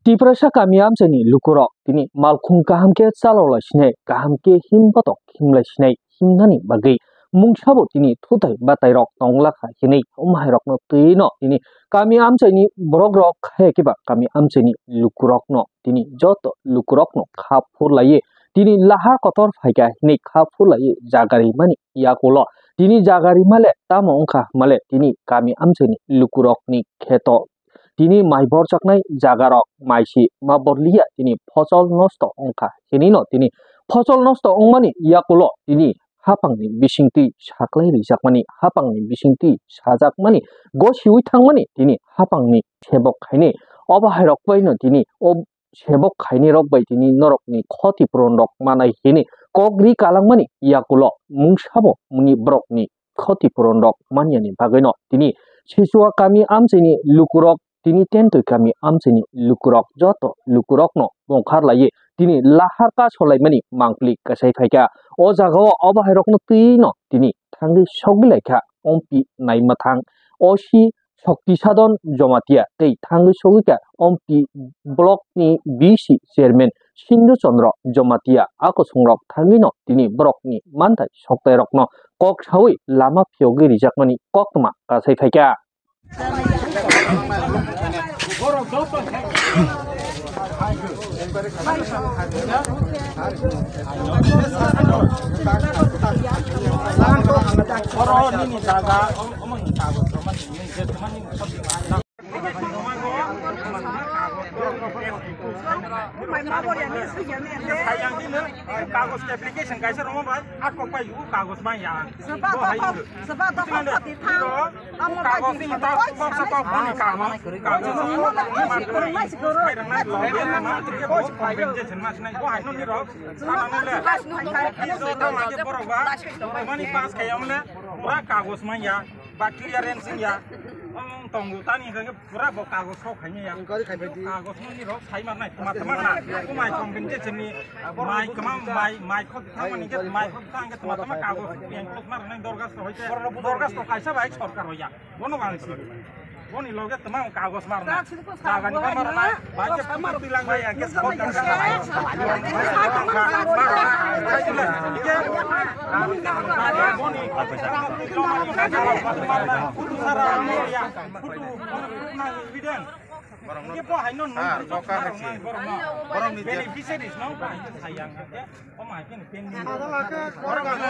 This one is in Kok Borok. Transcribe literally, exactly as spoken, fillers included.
Tiprasa kami amchaini lukurok tini malkhung kaham khe chalok lai sinai, kaham khe him botok him lai sinai himnani bagwi mungsabo tini thutai batai rok tong lakha hinwi omo hai rokno twi no tini kami amchaini borok rok hai khe ba kami amchaini lukurok no tini joto lukurok no kha phur laiwi tini lahar kotor phaikha hinwi kha phur laiwi jaga rimani yakulo tini jaga rimale tamo wngkha hwnmale tini kami amchaini lukurok ni kheto tini mai borjaknai jagarok mai si ma borliya tini phosol nosto wngkha hinwi no tini phosol nosto wngmani yakulo tini hapangni bisingtwi saklai rijakmani hapangni bisingtwi sajakmani gosiwi thangmani tini hapangni sebok khainwi obo hairok bai no tini o sebok khainwi rok bai tini norokni khoti puron rok manai hinwi kok ri kalangmani yakulo mungsabo muni borokni khoti puron rok manyani bagwino tini Sichua kami amchaini lukurok tini Tentwi kami amchaini lukurok joto lukurokno bongkhar laiwi tini lahar ka solaimani mangpili kasai phaikha. O jagao obo hairokno twino tini thangwi sogwi laikha ompi naima thang. O si Shakti Sadhan Jamatia tei thangwi sogwikha ompi block ni B C chairman Sindhu Chandra Jamatia a kosongrok thangwino tini borokni manthai soktairokno kok sawi lama phiyogwi rijakmani koktwma kasai phaikha. Kagos application kaisa romo bai, a kok pai u kagos mai ya. Seba Bo hai dokho, u. Seba dokho Bujiman de? Khati thang. Iro, Amo u kagos bai ni ta, kok sa kok boni kagos, kagos ni ma koi, koi rang nai lo, ma tu ke bo compensation ma sinai, bo hai no ni ro. Sana no le. Ni so ta ma ke borok ba, mani pass kayam le, pura kagos mai ya, ba clearance ya. Tongo tani hwnkhe pura bo kagos kok khaimya ya. Kagos mani rok sai manai, tuma tuma na. Kumai compensation ni, mai kama, mai, mai khot thang mani ke, mai khot thang ke tuma tuma kagos yang khot mar nai dorgas to hoite. Dorgas to kaisa bai sorkar hoya. Bono bang si. Boni loge tuma kagos mar na. Jaga ni mar na. Bai ke photo tilang bai yang ke sorkar ka. Boni. Photo, photo, photo, photo, evidence. Borok no. Hingke bo hai no nung sir, kok kar borok si. Nang, borok no. Borok ni je. Beneficiaries no, bo hai no sayang, hingke, o ma hai khe ni pending. Borok no. Borok no.